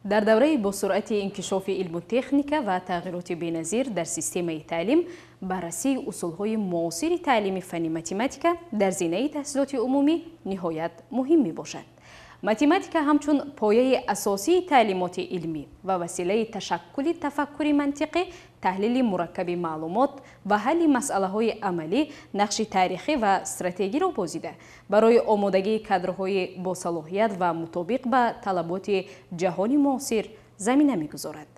Дар давраи босуръати инкишофи илму техника ва тағйироти беназир дар системаи таълим, баррасии усулҳои муосири таълими фанни математика дар зинаи таҳсилоти умумӣ ниҳоят муҳим мебошад. Математика ҳамчун пояи асосии таълимоти илмӣ ва василаи ташаккули тафаккури мантиқӣ, таҳлили мураккаби маълумот ва ҳалли масъалаҳои амалӣ нақши таърихӣ ва стратегиро бозида, барои омодагии кадрҳои босалоҳият ва мутобиқ ба талаботи ҷаҳони муосир замина мегузорад.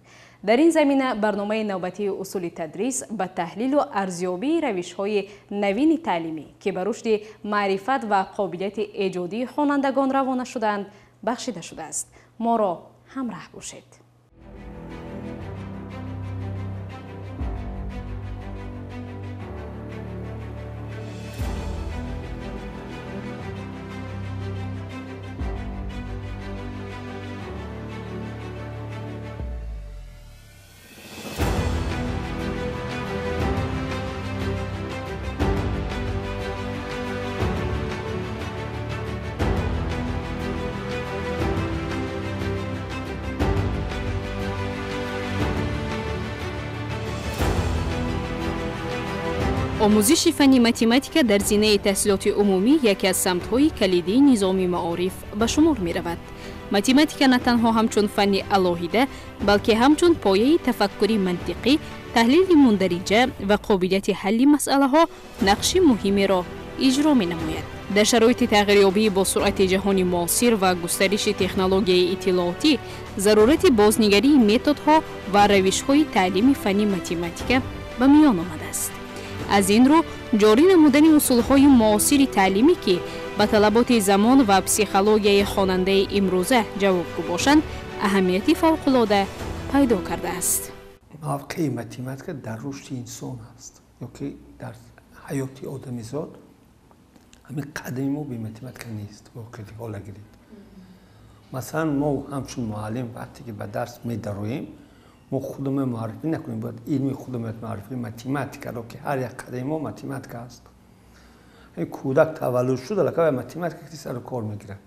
Дар ин замина барномаи навбатии усули тадрис ба таҳлилу арзёбии равишҳои навини таълимӣ, ки ба рушди маърифат ва қобилияти эҷодии хонандагон равона шудаанд, бахшида шудааст. Моро ҳамраҳ бошед. Омӯзиши фанни математика дар зинаи таҳсилоти умумӣ яке аз самтҳои калидии низоми маориф ба шумор меравад. Математика на танҳо ҳамчун фанни алоҳида, балки ҳамчун пояи тафаккури мантиқӣ, таҳлили мундариҷа ва қобилияти ҳалли масъалаҳо нақши муҳимеро иҷро менамояд. Дар шароити тағйирёбии бо суръати ҷаҳони муосир ва густариши технологияи иттилоотӣ, зарурати бознигарии методҳо ва равишҳои таълими фанни математика ба миён омадааст. Аз ин рӯ, ҷорӣ намудани усулҳои муосири таълимӣ, ки ба талаботи замон ва психологияи хонандаи имрӯза ҷавобгӯ бошанд, аҳамияти фавқулода пайдо кардааст. Мавқеи математика дар рушди инсон аст, ё ки дар ҳаёти одамизод. Ҳамин қадами мо бе математика нест, воқеи ҳола гиред. Масалан, мо ҳамчун муаллим вақте ки ба дарс медароем, мо худамон муаррифӣ накунем, бояд илми худамон муаррифӣ математикаро, ки ҳар як қадами мо математика аст. Кӯдак таваллуд шуд, аллакай математика ки сару кор мегирад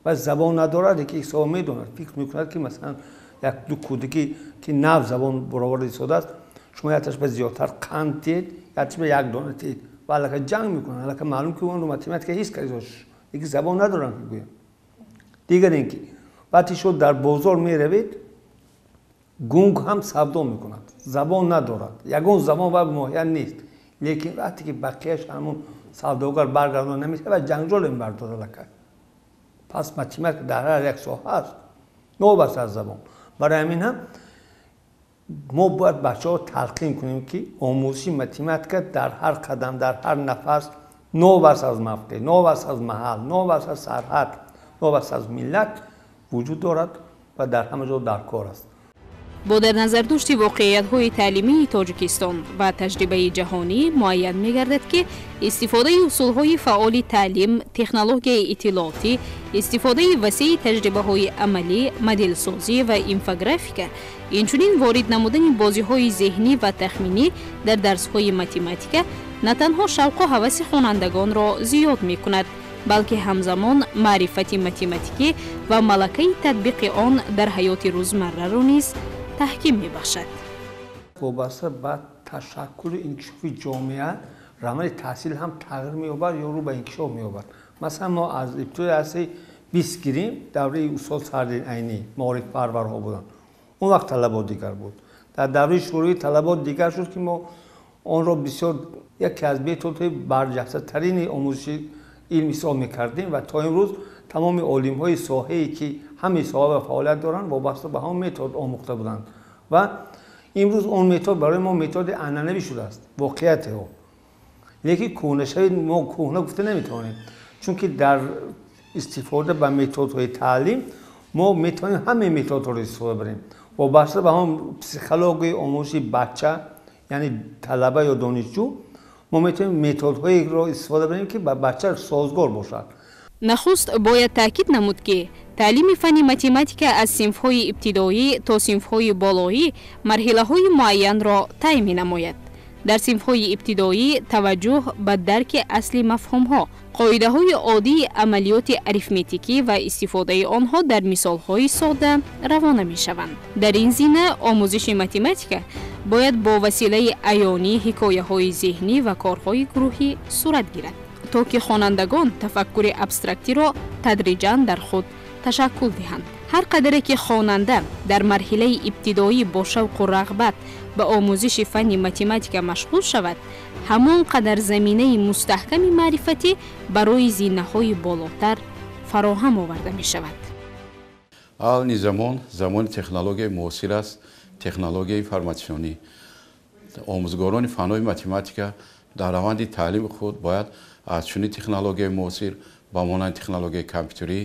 ва забон надорад, ки ҳисоб медонад, фикр мекунад, ки масалан як ду кӯдаки ки нав забон бароварда истодааст, шумо якташ ба зиёдтар қанд диҳед, якташ ба як дона диҳед ва аллакай ҷанг мекунад. Аллакай маълум ки онро математика ҳис кард, лекин забон надоранд ки гӯям. Дигар ин ки вақте шумо дар бозор меравед, гунг ҳам савдо мекунад, забон надорад, ягон забон ва моҳият нест, лекин вақте ки бақияш ҳамон савдогар баргардон намешавад ва ҷанҷол мебардорад аллакай. Пас математика дар ҳар як соҳа аст, новобаста аз забон. Барои ҳамин ҳам мо бояд бачаҳо талқин кунем, ки омӯзиши математика дар ҳар қадам, дар ҳар нафас, новобаста аз мавқеъ, новобаста аз маҳал, новобаста аз сарҳад, новобаста аз миллат вуҷуд дорад ва дар ҳама ҷо дар кор аст. Бо дар назардошти воқеиятҳои таълимии Тоҷикистон ва таҷрибаи ҷаҳонӣ муайян мегардад, ки истифодаи усулҳои фаъоли таълим, технологияи иттилоотӣ, истифодаи васеи таҷрибаҳои амалӣ, моделсозӣ ва инфографика, инчунин ворид намудани бозиҳои зеҳнӣ ва тахминӣ дар дарсҳои математика на танҳо шавқу ҳаваси хонандагонро зиёд мекунад, балки ҳамзамон маърифати математикӣ ва малакаи татбиқи он дар ҳаёти рӯзмарраро низ таҳким мебахшад. Вобаста ба ташаккули инкишофи ҷомеа раванди таҳсил ҳам тағйир меёбад ё рӯ ба инкишоф меёбад. Масалан, мо аз ибтидои асри 20 гирем, давраи устод Садриддин Айнӣ маорифпарварҳо буданд. Он вақт талабот дигар буд. Дар давраи шӯравӣ талабот дигар шуд, ки мо онро бисёр яке аз методҳои барҷастатарини омӯзиши илм ҳисоб мекардем ва то имрӯз тамоми олимҳои соҳае ки ҳамаи соҳа ва фаъолият доранд, вобаста ба ҳамон метод омӯхта буданд ва имрӯз он метод барои мо методи анъанавӣ шудааст, воқеияти ҳо. Лекин кӯҳнашавӣ мо кӯҳна гуфта наметавонем, чунки дар истифода ба методҳои таълим мо метавонем ҳамаи методҳоро истифода барем. Вобаста ба ҳамон психологияи омӯзиши бача, яъне талаба ё донишҷӯ, мо метавонем методҳоеро истифода барем, ки ба бача созгор бошад. Нахуст бояд таъкид намуд, ки таълими фанни математика аз синфҳои ибтидоӣ то синфҳои болоӣ марҳилаҳои муайянро тай менамояд. Дар синфҳои ибтидоӣ таваҷҷӯҳ ба дарки асли мафҳумҳо, Қоидаҳои оддии амалиёти арифметикӣ ва истифодаи онҳо дар мисолҳои сода равона мешаванд. Дар ин зина омӯзиши математика бояд бо василаи аёнӣ, ҳикояҳои зеҳнӣ ва корҳои гурӯҳӣ сурат гирад, то ки хонандагон тафаккури абстрактиро тадриҷан дар худ ташаккул диҳанд. Ҳар қадаре ки хонанда дар марҳилаи ибтидоӣ бо шавқу рағбат ба омӯзиши фанни математика машғул шавад, ҳамон қадар заминаи мустаҳками маърифатӣ барои зинаҳои болотар фароҳам оварда мешавад. Айни замон замони технологияи муосир аст, технологияи информатсионӣ. Омӯзгорони фанҳои математика дар раванди таълими худ бояд аз чунин технологияи муосир ба монанди технологияи компютерӣ,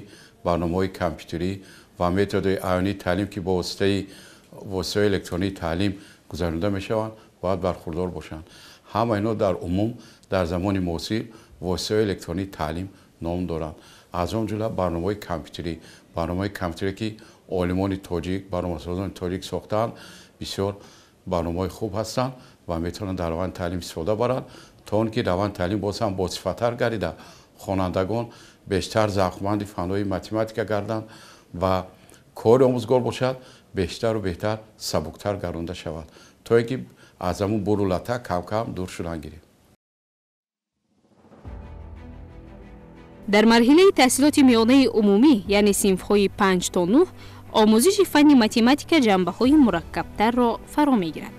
барномаҳои компютерӣ ва методҳои аёнии таълим, ки бо воситаҳои электронии таълим гузаронида мешаванд, бояд бархурдор бошанд. Ҳама инҳо дар умум дар замони муосир воситаҳои электронии таълим ном доранд. Аз он ҷумла барномаҳои компютерӣ, барномаҳои компютерӣ, ки олимони тоҷик, барномасозони тоҷик сохтаанд, бисёр барномаҳои хуб ҳастанд ва метавонанд дар раванди таълим истифода баранд, то он ки раванди таълим боз ҳам босифаттар гардида, хонандагон бештар завқманди фанҳои математика гарданд ва кори омӯзгор бошад бештару беҳтар, сабуктар гардонда шавад, то ин ки аз ҳамун буру лата кам-кам дур шудан гирем. Дар марҳилаи таҳсилоти миёнаи умумӣ, яъне синфҳои 5 то 9, омӯзиши фанни математика ҷанбаҳои мураккабтарро фаро мегирад.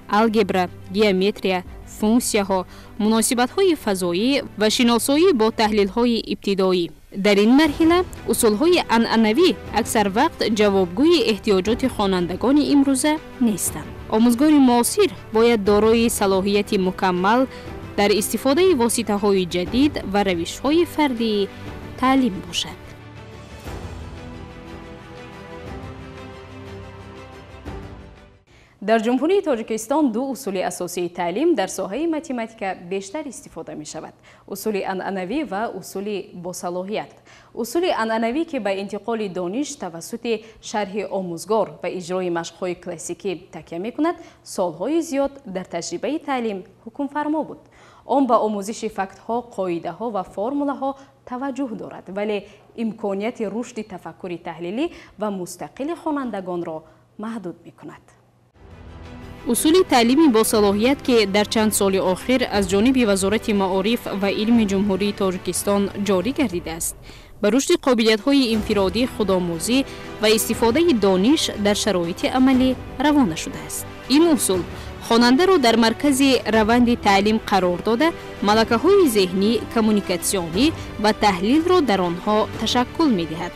Алгебра, геометрия, функсияҳо, муносибатҳои фазоӣ ва шиносоӣ бо таҳлилҳои ибтидоӣ. Дар ин марҳила усулҳои анъанавӣ аксар вақт ҷавобгӯи эҳтиёҷоти хонандагони имрӯза нестанд. Омӯзгори муосир бояд дорои салоҳияти мукаммал дар истифодаи воситаҳои ҷадид ва равишҳои фардии таълим бошад. Дар Ҷумҳурии Тоҷикистон ду усули асосии таълим дар соҳаи математика бештар истифода мешавад: усули анъанавӣ ва усули босалоҳият. Усули анъанавӣ, ки ба интиқоли дониш тавассути шарҳи омӯзгор ва иҷрои машқҳои классикӣ такя мекунад, солҳои зиёд дар таҷрибаи таълим ҳукмфармо буд. Он ба омӯзиши фактҳо, қоидаҳо ва формулаҳо таваҷҷӯҳ дорад, вале имконияти рушди тафаккури таҳлилӣ ва мустақили хонандагонро маҳдуд мекунад. Усули таълими босалоҳият, ки дар чанд соли охир аз ҷониби Вазорати маориф ва илми Ҷумҳурии Тоҷикистон ҷорӣ гардидааст, ба рушди қобилиятҳои инфиродӣ, худомӯзӣ ва истифодаи дониш дар шароити амалӣ равона шудааст. Ин усул хонандаро дар маркази раванди таълим қарор дода, малакаҳои зеҳнӣ, коммуникатсионӣ ва таҳлилро дар онҳо ташаккул медиҳад.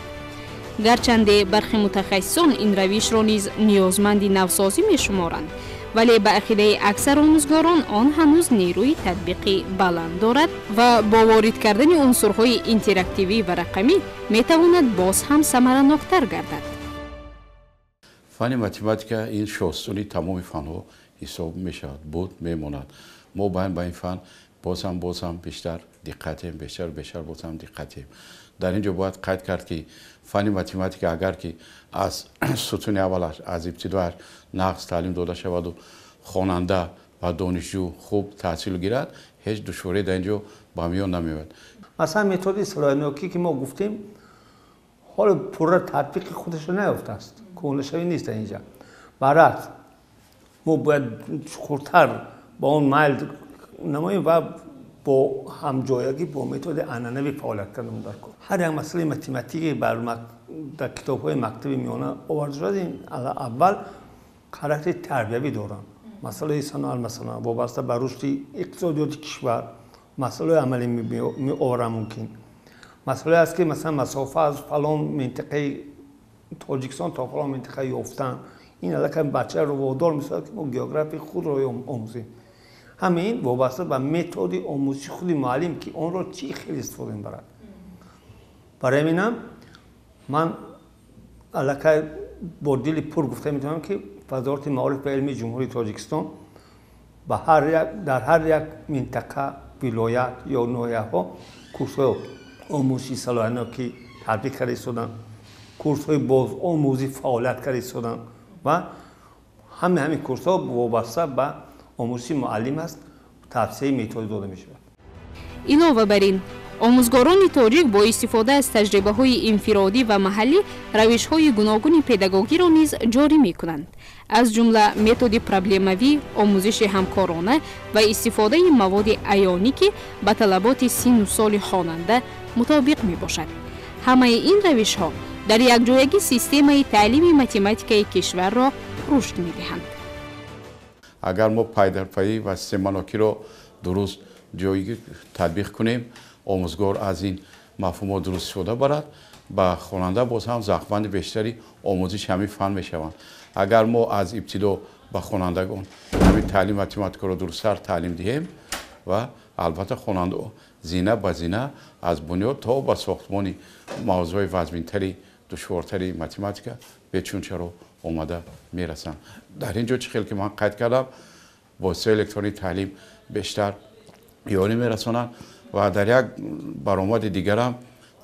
Гарчанде бархи мутахассисон ин равишро низ ниёзманди навсозӣ мешуморанд, вале ба ақидаи аксар омӯзгорон он ҳанӯз нерӯи татбиқи баланд дорад ва бо ворид кардани унсурҳои интерактивӣ ва рақамӣ метавонад боз ҳам самараноктар гардад. Фанни математика ин шоҳсуни тамоми фанҳо ҳисоб мешавад, буд, мемонад. Мо бояд ба ин фан боз ҳам бештар диққат диҳем, бештар боз ҳам диққат диҳем. Дар ин ҷо бояд қайд кард, ки фанни математика агар ки аз сутуни аввалаш, аз ибтидояш нағз таълим дода шаваду хонанда ва донишҷӯ хуб таҳсил гирад, ҳеҷ душворӣ дар ин ҷо ба миён намеояд. Масалан, методи салоҳиятнокӣ, ки мо гуфтем, ҳоло пурра татбиқи худашро наёфтааст, кӯҳнашавӣ нест дар инҷа. Баръакс, мо бояд чуқуртар ба он майл намоем ва бо ҳамҷоягӣ бо методи анъанавӣ фаъолият кардан дар кор. Ҳар як масъалаи математикӣ дар китобҳои мактаби миёна оварда шудааст, ин аввал характери тарбиявӣ доранд. Масъалаи саноат, масалан, вобаста ба рушди иқтисодиёти кишвар, масъалаи амалӣ меоваранд мумкин. Масъалае аст, ки масалан масофа аз фалон минтақаи Тоҷикистон то фалон минтақа ёфтан, ин аллакай бачаро водор месозад, ки мо географияи худро омӯзем. Ҳамин вобаста ба методи омӯзиши худи муаллим, ки онро чӣ хел истифода мебарад. Барои ҳаминам ман аллакай бо дили пур гуфта метавонам, ки Вазорати маориф ва илми Ҷумҳурии Тоҷикистон дар ҳар як минтақа, вилоят ё ноҳияҳо курсҳои омӯзиши салоҳиятнокӣ татбиқ карда истоданд, курсҳои бозомӯзӣ фаъолият карда истоданд ва ҳамин курсҳо вобаста ба омӯзиши муаллим аст, тавсияи методӣ дода мешавад. Илова бар ин, Омӯзгорони тоҷик бо истифода аз таҷрибаҳои инфиродӣ ва маҳаллӣ равишҳои гуногуни педагогиро низ ҷорӣ мекунанд. Аз ҷумла методи проблемавӣ, омӯзиши ҳамкорона ва истифодаи маводи аёнӣ, ки ба талаботи синну соли хонанда мутобиқ мебошад. Ҳамаи ин равишҳо дар якҷоягӣ системаи таълими математикаи кишварро рушд медиҳанд. Агар мо пайдарпайӣ ва системанокиро дуруст ҷойгӣ татбиқ кунем, омӯзгор аз ин мафҳумҳо дуруст истифода барад, ба хонанда боз ҳам завқманди бештари омӯзиши ҳамин фан мешаванд. Агар мо аз ибтидо ба хонандагон ҳамин таълими математикаро дурусттар таълим диҳем, ва албатта хонандаҳо зина ба зина аз бунёд то ба сохтмони мавзӯъҳои вазминтари душвортари математика бечунчаро омада мерасанд. Дар ин ҷо чӣ хел ки ман қайд кардам, воситаи электронии таълим бештар ёрӣ мерасонанд. Ва дар як баромади дигарам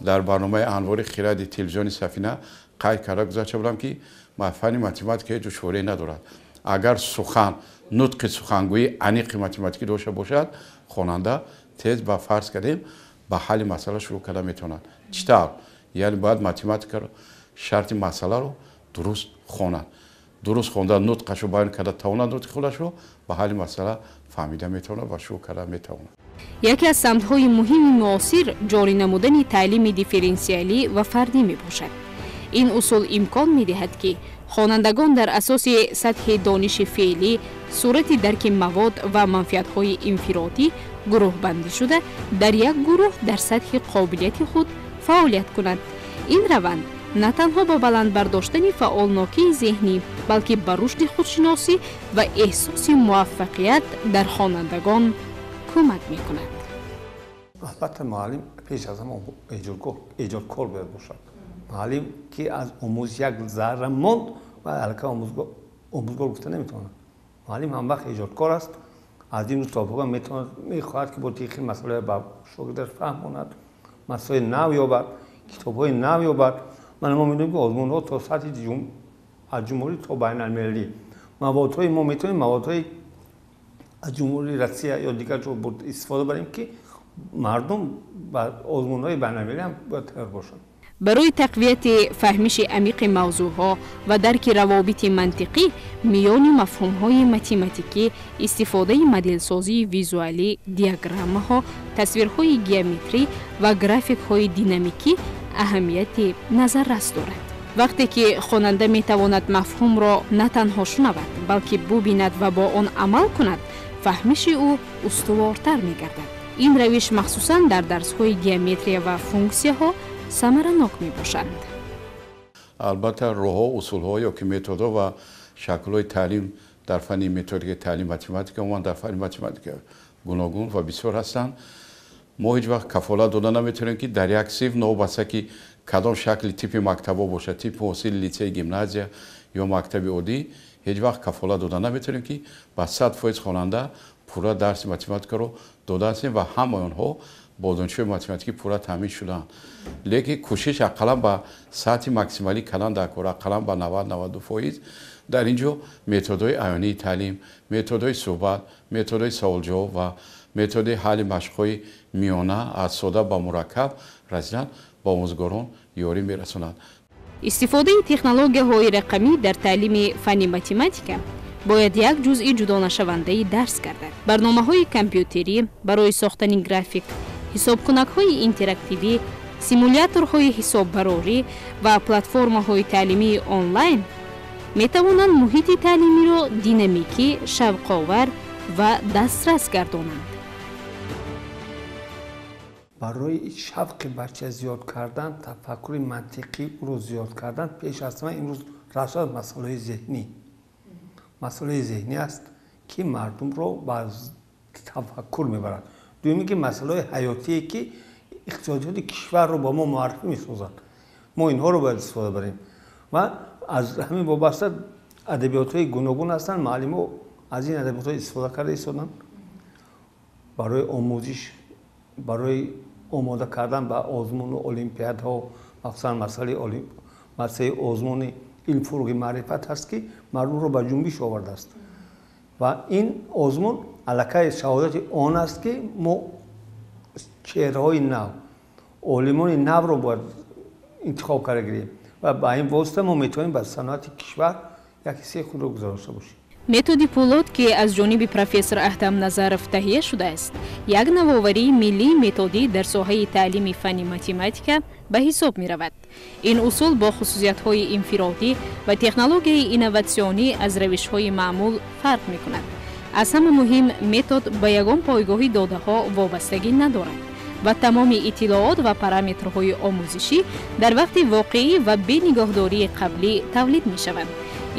дар барномаи анвори хиради телевизиони Сафина қайд карда гузашта будам, ки фанни математика ҳеҷ душворие надорад. Агар сухан, нутқи сухангӯии аниқи математикӣ дошта бошад, хонанда тез ба фарз кардем ба ҳалли масъала шурӯъ карда метавонад. Чӣ тавр? Яъне бояд математикаро, шарти масъаларо дуруст хонад. Дуруст хонда нутқашро баён карда тавонад, нутқи худашро ба ҳалли масъала фаҳмида метавонад ва шурӯъ карда метавонад. Яке аз самтҳои муҳими муосир ҷорӣ намудани таълими дифференсиалӣ ва фардӣ мебошад. Ин усул имкон медиҳад, ки хонандагон дар асоси сатҳи дониши феълӣ, сурати дарки мавод ва манфиатҳои инфиродӣ гурӯҳбандӣ шуда, дар як гурӯҳ дар сатҳи қобилияти худ фаъолият кунанд. Ин раванд на танҳо ба баланд бардоштани фаъолнокии зеҳнӣ, балки ба рушди худшиносӣ ва эҳсоси муваффақият дар хонандагон кӯмак мекунад. Албатта муаллим пеш аз ҳама эҷодкор бояд бошад. Муаллим ки аз омӯзиш як зарра монд ва аллакай омӯзгор гуфта наметавонад. Муаллим ҳамвақт эҷодкор аст, аз ин мутобиқа метавонад, мехоҳад ки бо тихи масъалаҳои ба шогирдаш фаҳмонад, масъалаҳои нав ёбад, китобҳои нав ёбад. Ман мо медонем, ки озмунҳо то сатҳи аз ҷумҳурӣ то байналмилалӣ маводҳои мо метавонем маводҳои аз ҷумҳурии Россия ё дигар ҷо истифода барем, ки мардум ба озмунҳои байналмилалӣ ҳам бояд тайёр бошанд. Барои тақвияти фаҳмиши амиқи мавзӯъҳо ва дарки равобити мантиқӣ миёни мафҳумҳои математикӣ, истифодаи моделсозии визуалӣ, диаграммаҳо, тасвирҳои геометрӣ ва графикҳои динамикӣ аҳамияти назаррас дорад. Вақте ки хонанда метавонад мафҳумро на танҳо шунавад, балки бубинад ва бо он амал кунад, фаҳмиши ӯ устувортар мегардад. Ин равиш махсусан дар дарсҳои геометрия ва функсияҳо самаранок мебошанд. Албатта роҳҳо, усулҳо ё ки методҳо ва шаклҳои таълим дар фанни методикаи таълими математика, умуман дар фанни математика гуногун ва бисёр ҳастанд. Мо ҳеҷ вақт кафолат дода наметавонем, ки дар як синф новобаста ки кадом шакли типи мактабҳо бошад, типи ҳосили литсей, гимназия ё мактаби оддӣ, ҳеҷ вақт кафолат дода наметавонем, ки ба 100% хонанда пурра дарси математикаро дода ҳастем ва ҳамаи онҳо бо донишҳои математикӣ пурра таъмин шудаанд. Лекин кӯшиш ақаллан ба сатҳи максималӣ кардан дар кор, ақаллан ба 90-92%. Дар ин ҷо методҳои аёнии таълим, методҳои суҳбат, методҳои саволҷавоб ва методи ҳалли машқҳои миёна аз сода ба мураккаб расидан ба омӯзгорон ёрӣ мерасонад. Истифодаи технологияҳои рақамӣ дар таълими фанни математика бояд як ҷузъи ҷудонашавандаи дарс гардад. Барномаҳои компютерӣ барои сохтани график, ҳисобкунакҳои интерактивӣ, симуляторҳои ҳисоббарорӣ ва платформаҳои таълимии онлайн метавонанд муҳити таълимиро динамикӣ, шавқовар ва дастрас гардонанд. Барои шавқи бача зиёд кардан, тафаккури мантиқӣ ӯро зиёд кардан, пеш аз ҳама имрӯз расад масъалаҳои зеҳнӣ. Масъалаи зеҳнӣ аст, ки мардумро ба тафаккур мебарад. Дуюм ки масъалаҳои ҳаётие, ки иқтисодиёти кишварро ба мо муаррифӣ месозад. Мо инҳоро бояд истифода барем. Ва аз ҳамин вобаста адабиётҳои гуногун ҳастанд, муаллимҳо аз ин адабиётҳо истифода карда истоданд барои омӯзиш, барои омода кардан ба озмуну олимпиадҳо, махсусан масъалаи озмуни илм, фурӯғи маърифат ҳаст, ки мардумро ба ҷунбиш овардааст. Ва ин озмун аллакай шаҳодати он аст, ки мо чеҳраҳои нав, Олимони навро бояд интихоб карда гирем ва ба ин восита мо метавонем ба саноати кишвар як ҳиссаи худро гузарошта бошем. Методи Пулот, ки аз ҷониби профессор Аҳтам Назаров таҳия шудааст, як навоварии миллии методӣ дар соҳаи таълими фанни математика ба ҳисоб меравад. Ин усул бо хусусиятҳои инфиродӣ ва технологияи инноватсионӣ аз равишҳои маъмул фарқ мекунад. Аз ҳама муҳим, метод ба ягон пойгоҳи додаҳо вобастагӣ надорад ва тамоми иттилоот ва параметрҳои омӯзишӣ дар вақти воқеӣ ва бенигаҳдории қаблӣ тавлид мешаванд.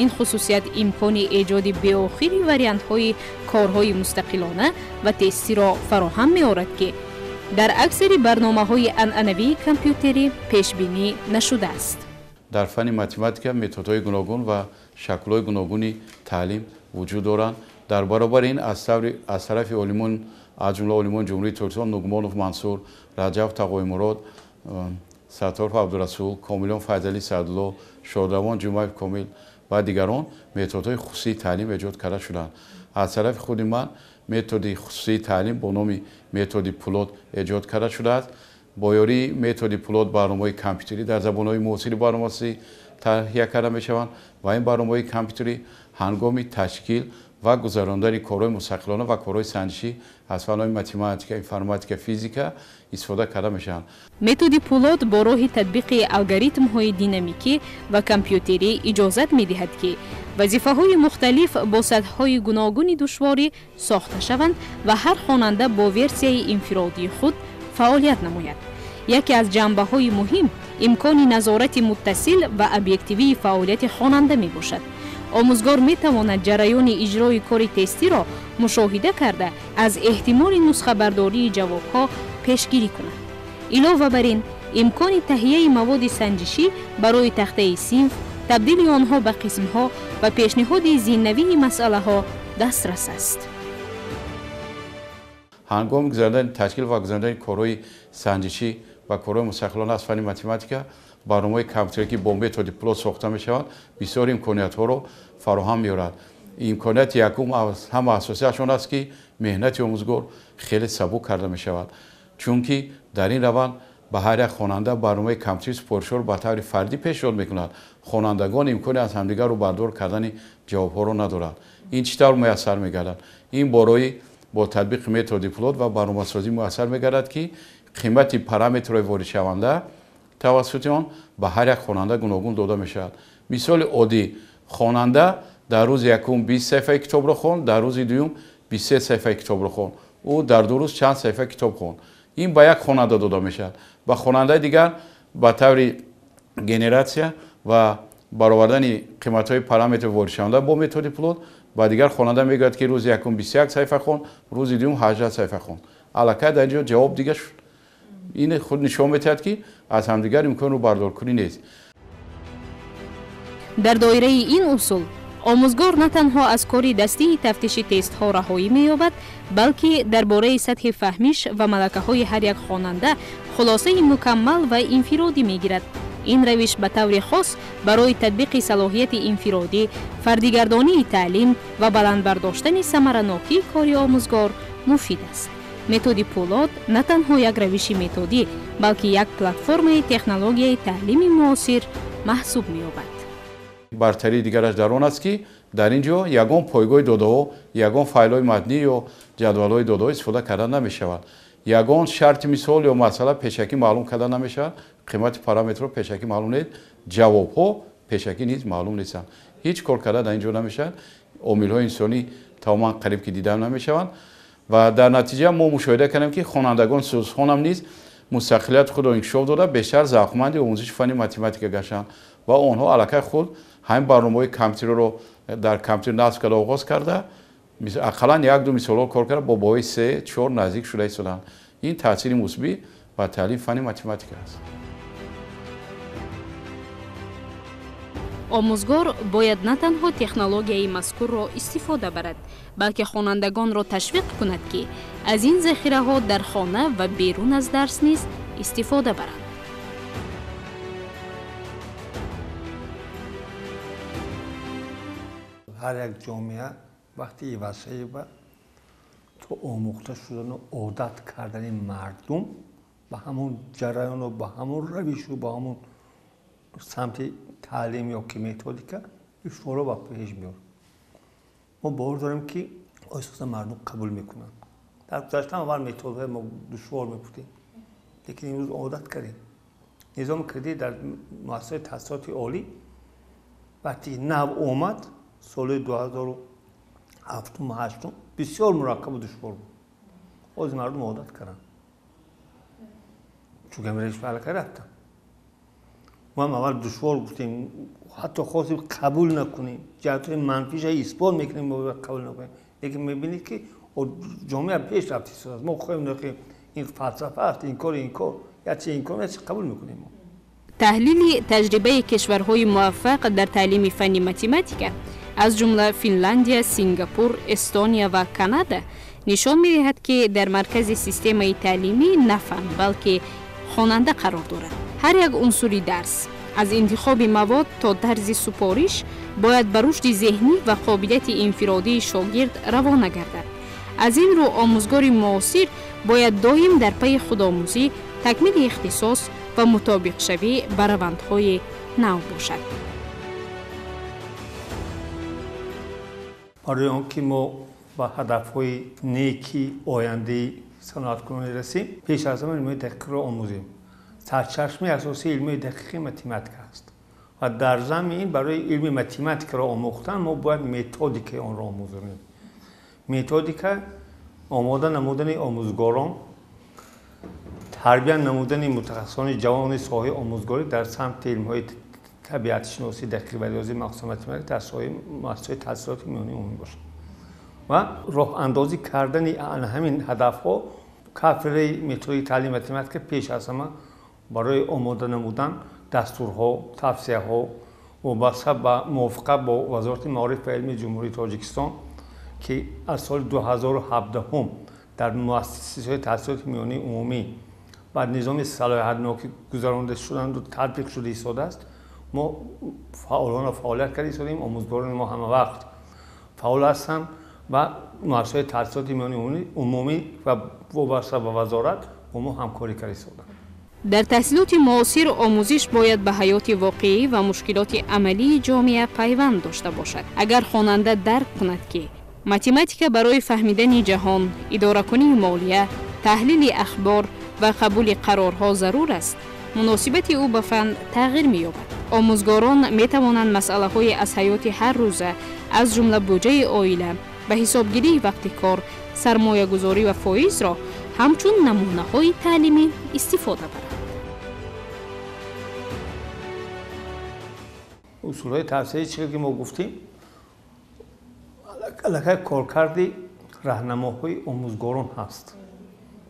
Ин хусусият имкони эҷоди беохири вариантҳои корҳои мустақилона ва тестиро фароҳам меорад, ки дар аксари барномаҳои анъанавии компютерӣ пешбинӣ нашудааст. Дар фанни математика методҳои гуногун ва шаклҳои гуногуни таълим вуҷуд доранд. Дар баробари ин аз тарафи олимон, аз ҷумла олимони Ҷумҳурии Тоҷикистон Нугмонов Мансур, Раҷаб Тағоимурод, Сатторов Абдурасул, Комилён Файзалӣ Саъдулло, Шодравон Ҷумаев Комил ва дигарон методҳои хусусии таълим эҷод карда шуданд. Аз тарафи худи ман методи хусусии таълим бо номи методи Пулот эҷод карда шудааст. Бо ёрии методи Пулот барномаҳои компютерӣ дар забонҳои муосири барномасозӣ таҳия карда мешаванд ва ин барномаҳои компютерӣ ҳангоми ташкил ва гузарондани корҳои мустақилона ва корҳои санҷишӣ аз фанҳои математика, информатика, физика истифода карда мешаванд. Методи Пулот бо роҳи татбиқи алгоритмҳои динамикӣ ва компютерӣ иҷозат медиҳад, ки вазифаҳои мухталиф бо сатҳҳои гуногуни душворӣ сохта шаванд ва ҳар хонанда бо версияи инфиродии худ фаъолият намояд. Яке аз ҷанбаҳои муҳим имкони назорати муттасил ва объективии фаъолияти хонанда мебошад. Омӯзгор метавонад ҷараёни иҷрои кори тестиро мушоҳида карда, аз эҳтимоли нусхабардории ҷавобҳо пешгирӣ кунад. Илова бар ин, имкони таҳияи маводи санҷишӣ барои тахтаи синф, табдили онҳо ба қисмҳо ва пешниҳоди зиннавии масъалаҳо дастрас аст. Ҳангоми гузарондани ташкил ва гузарондани корҳои санҷишӣ ва корҳои мустақилона аз фанни математика барномаҳои компютерӣ, ки бо методи Пулот сохта мешаванд, бисёр имкониятҳоро фароҳам меорад. Имконияти якум аз ҳама асосиаш он аст, ки меҳнати омӯзгор хеле сабук карда мешавад, чунки дар ин раванд ба ҳар як хонанда барномаи компютерӣ супоришҳоро ба таври фардӣ пешниҳод мекунад. Хонандагон имкони аз ҳамдигарро бардор кардани ҷавобҳоро надоранд. Ин чӣ тавр муяссар мегардад? Ин борои бо татбиқи методи Пулот ва барномасозӣ муяссар мегардад, ки қимати параметрҳои воридшаванда тавассути он ба ҳар як хонанда гуногун дода мешавад. Мисоли оддӣ: хонанда дар рӯзи якум 20 саҳифаи китобро хонд, дар рӯзи дуюм 23 саҳифаи китобро хонд. Ӯ дар ду рӯз чанд саҳифа китоб хонд. Ин ба як хонанда дода мешавад. Ба хонандаи дигар ба таври генератсия ва баровардани қиматҳои параметри воридшаванда бо методи Пулот ба дигар хонанда мегӯяд, ки рӯзи якум 21 саҳифа хонд, рӯзи дуюм 18 саҳифа хонд. Аллакай дар ин ҷо ҷавоб дига шуд. Ин худ нишон медиҳад, ки аз ҳамдигар имконро бардоркунӣ нест. Дар доираи ин усул омӯзгор на танҳо аз кори дастии тафтиши тестҳо раҳоӣ меёбад, балки дар бораи сатҳи фаҳмиш ва малакаҳои ҳар як хонанда хулосаи мукаммал ва инфиродӣ мегирад. Ин равиш ба таври хос барои татбиқи салоҳияти инфиродӣ, фардигардонии таълим ва баланд бардоштани самаранокии кори омӯзгор муфид аст. Методи Пулот на танҳо як равиши методӣ, балки як платформаи технологияи таълими муосир маҳсуб меёбад. Бартарии дигараш дар он аст, ки дар ин ҷо ягон пойгоҳи додаҳо, ягон файлҳои матнӣ ё ҷадвалҳои додаҳо истифода карда намешавад. Ягон шарти мисол ё масъала пешакӣ маълум карда намешавад, қимати параметрҳо пешакӣ маълум нест, ҷавобҳо пешакӣ низ маълум нестанд. Ҳеҷ кор карда дар ин ҷо намешавад, омилҳои инсонӣ тамоман қариб ки дида намешаванд ва дар натиҷа мо мушоҳида кардем, ки хонандагон сӯзхонам низ мустақилияти худро инкишоф дода, бештар завқманди омӯзиши фанни математика гаштанд ва онҳо аллакай худ ҳамин барномаҳои компютериро дар компютер насб карда оғоз карда, ақаллан як-ду мисолҳо кор карда, бо баҳои 3-4 наздик шуда истоданд. Ин таъсири мусбӣ ба таълими фанни математика аст. Омӯзгор бояд на танҳо технологияи мазкурро истифода барад, балки хонандагонро ташвиқ кунад, ки аз ин захираҳо дар хона ва берун аз дарс низ истифода баранд. Ҳар як ҷомеа вақти ивазшавӣ то омӯхта шудану одат кардани мардум ба ҳамон ҷараёну ба ҳамон равишу ба ҳамон самти таълим ё ки методика душворо ба пеш меорад. Мо бовар дорем, ки оҳиста мардум қабул мекунанд. Дар гузашта аввал методҳои мо душвор мебудем, лекин имрӯз одат кардем. Низоми кредит дар муассисаи таҳсилоти олӣ вақте нав омад, соли 2007-8 бисёр мураккабу душвор буд. Ҳозир мардум одат карданд, чунки ҳамин аллакай рафтанд. Мо ҳам аввал душвор гуфтем, ҳатто хостем қабул накунем, ҷиҳатҳои манфиша исбот мекунем, мо қабул накунем, лекин мебинед, ки ҷомеа пеш рафта истодааст. Мо хоҳем нахоҳем, ин фалсафа аст, инкор инкор ячи инкор ячи қабул мекунем мо. Таҳлили таҷрибаи кишварҳои муваффақ дар таълими фанни математика, аз ҷумла Финляндия, Сингапур, Эстония ва Канада, нишон медиҳад, ки дар маркази системаи таълимӣ на фан, балки хонанда қарор дорад. Ҳар як унсури дарс, аз интихоби мавод то тарзи супориш, бояд ба рушди зеҳнӣ ва қобилияти инфиродии шогирд равона гардад. Аз ин рӯ омӯзгори муосир бояд доим дар пайи худомӯзӣ, такмили ихтисос ва мутобиқшавӣ ба равандҳои нав бошад. Барои он ки мо ба ҳадафҳои неки ояндаи саноаткунонӣ расем, пеш аз ҳама илмҳои дақиқро омӯзем. Сарчашмаи асосии илмҳои дақиқи математика аст ва дар замми ин барои илми математикаро омӯхтан мо бояд методикаи онро омӯзонем. Методика омода намудани омӯзгорон, тарбия намудани мутахассисони ҷавони соҳаи омӯзгорӣ дар самти илмҳои табиатшиносӣ, дақиқ ва риёзӣ, махсусан математика дар соҳаи муассисаҳои таҳсилоти миёнаи умумӣ бошад ва роҳандозӣ кардани ҳамин ҳадафҳо. Кафедраи методики таълими математика пеш аз ҳама барои омода намудан дастурҳо, тавсияҳо вобаста ба мувофиқа бо Вазорати маориф ва илми Ҷумҳурии Тоҷикистон, ки аз соли 2017 дар муассисаҳои таҳсилоти миёнаи умумӣ ба низоми салоҳиятнокӣ гузаронда шуданду татбиқ шуда истодааст, мо фаъолона фаъолият карда истодаем. Омӯзгорони мо ҳама вақт фаъол ҳастанд ва муассисаҳои таҳсилоти миёнаи умумӣ ва вобаста ба вазорат бо мо ҳамкорӣ карда истодаанд. Дар таҳсилоти муосир омӯзиш бояд ба ҳаёти воқеӣ ва мушкилоти амалии ҷомеа пайванд дошта бошад. Агар хонанда дарк кунад, ки математика барои фаҳмидани ҷаҳон, идоракунии молия, таҳлили ахбор ва қабули қарорҳо зарур аст, муносибати ӯ ба фан тағйир меёбад. Омӯзгорон метавонанд масъалаҳои аз ҳаёти ҳар рӯза, аз ҷумла буҷаи оила, ба ҳисобгирии вақти кор, сармоягузорӣ ва фоизро ҳамчун намунаҳои таълимӣ истифода баранд. Усулҳои тавсияи чизе ки мо гуфтем, аллакай коркарди раҳнамоҳои омӯзгорон ҳаст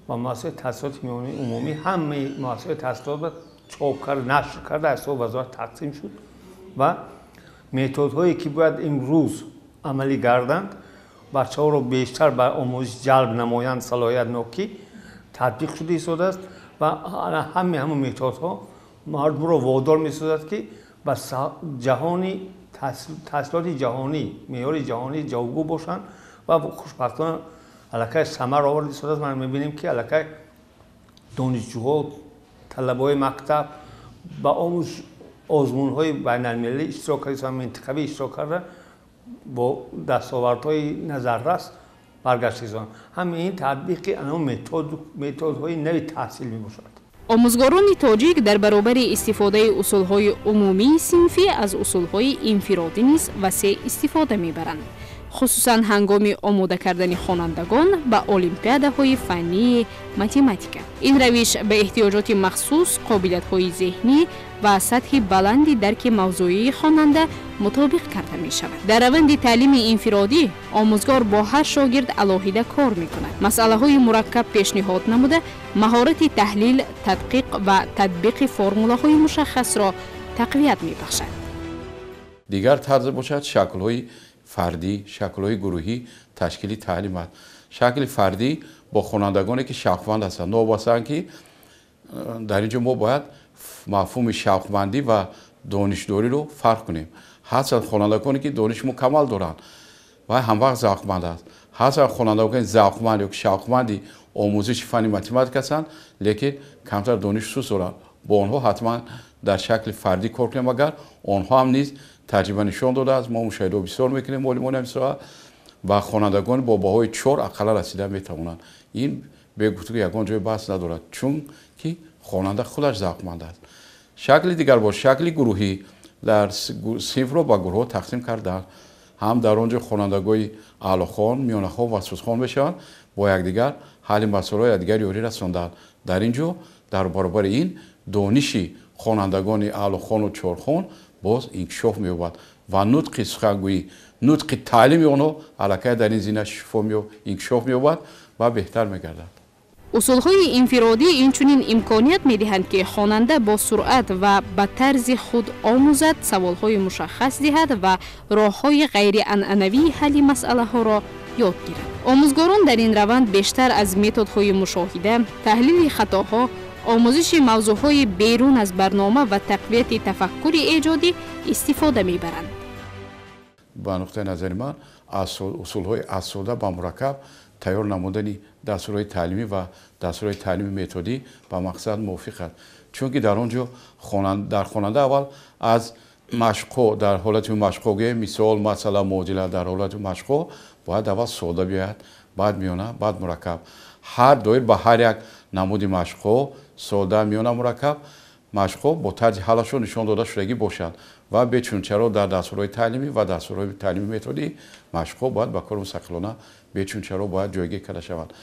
ва муассисаи таҳсилоти миёнаи умумӣ ҳамаи муассисаҳои таҳсилотро чоп кард, нашр карда, аз ҳисоби вазорат тақсим шуд ва методҳое ки бояд имрӯз амалӣ гарданд, бачаҳоро бештар ба омӯзиш ҷалб намоянд, салоҳиятнокӣ татбиқ шуда истодааст ва ҳамаи ҳамон методҳо мардумро водор месозад, ки ба ҷаҳони таҳсилоти ҷаҳонӣ, меъёри ҷаҳонӣ ҷавобгӯ бошанд ва хушбахтона аллакай самар оварда истодааст. Ман мебинем, ки аллакай донишҷӯҳо, талабаҳои мактаб ба омӯз озмунҳои байналмилалӣ иштирок карда, минтақавӣ иштирок карда, бо дастовардҳои назаррас баргашта истоданд. Ҳамаи ин татбиқи ана методҳои нави таҳсил мебошад. Омӯзгорони тоҷик дар баробари истифодаи усулҳои умумии синфӣ аз усулҳои инфиродӣ низ васеъ истифода мебаранд, хусусан ҳангоми омода кардани хонандагон ба олимпиадаҳои фаннии математика. Ин равиш ба эҳтиёҷоти махсус, қобилиятҳои зеҳнӣ ва сатҳи баланди дарки мавзӯии хонанда мутобиқ карда мешавад. Дар раванди таълими инфиродӣ омӯзгор бо ҳар шогирд алоҳида кор мекунад, масъалаҳои мураккаб пешниҳод намуда, маҳорати таҳлил, тадқиқ ва татбиқи формулаҳои мушаххасро тақвият мебахшад. Дигар тарз бошад шаклҳои фардӣ, шаклҳои гурӯҳӣ ташкили таълим аст. Шакли фардӣ бо хонандагоне ки шавқманд ҳастанд, новобастаанд, ки дар ин ҷо мо бояд мафҳуми шавқмандӣ ва донишдориро фарқ кунем. Ҳастанд хонандагоне ки дониши мукаммал доранд ва ҳамвақт завқманд аст, Ҳастанд хонандагони завқманд ё шавқманди омӯзиши фанни математика ҳастанд, лекин камтар дониш суст доранд. Бо онҳо ҳатман дар шакли фардӣ кор кунем, агар онҳо ҳам низ таҷриба нишон додааст. Мо мушоҳидаҳо бисёр мекунем, олимони ҳамин соҳа ва хонандагон бо баҳои 4 ақалла расида метавонанд. Ин бегуфтугӯ ягон ҷои баҳс надорад, чунки хонанда худаш завқманд аст. Шакли дигар бо шакли гурӯҳӣ дар синфро ба гурӯҳҳо тақсим карданд. Ҳам дар он ҷо хонандагони аълохон, миёнахон ва сустхон мешаванд, бо якдигар ҳалли масъалаҳои якдигар ёрӣ расонданд. Дар ин ҷо дар баробари ин дониши хонандагони аълохону чорхон боз инкишоф меёбад ва нутқи сухангӯӣ, нутқи таълими онҳо аллакай дар ин зина инкишоф меёбад ва беҳтар мегардад. Усулҳои инфиродӣ инчунин имконият медиҳанд, ки хонанда бо суръат ва ба тарзи худ омӯзад, саволҳои мушаххас диҳад ва роҳҳои ғайрианъанавии ҳалли масъалаҳоро ёд гирад. Омӯзгорон дар ин раванд бештар аз методҳои мушоҳида, таҳлили хатоҳо, омӯзиши мавзӯъҳои берун аз барнома ва тақвияти тафаккури эҷодӣ истифода мебаранд. Ба нуқтаи назари ман, усулҳои аз сода ба мураккаб тайёр намудани дастурҳои таълимӣ ва дастурҳои таълими методӣ ба мақсад мувофиқ аст, чунки дар он ҷо дар хонанда аввал аз машқҳо, дар ҳолати машқҳо гӯем, мисол, масъала, муодила, дар ҳолати машқҳо бояд аввал сода биёяд, баъд миёна, баъд мураккаб. Ҳар доир ба ҳар як намуди машқҳо, сода, миёна, мураккаб, машқҳо бо тарзи ҳаллашон нишон дода шудагӣ бошанд ва бечунчаро дар дастурҳои таълимӣ ва дастурҳои таълими методӣ машқҳо бояд ба кори мустақилона бечунчаро бояд ҷойгир карда шаванд.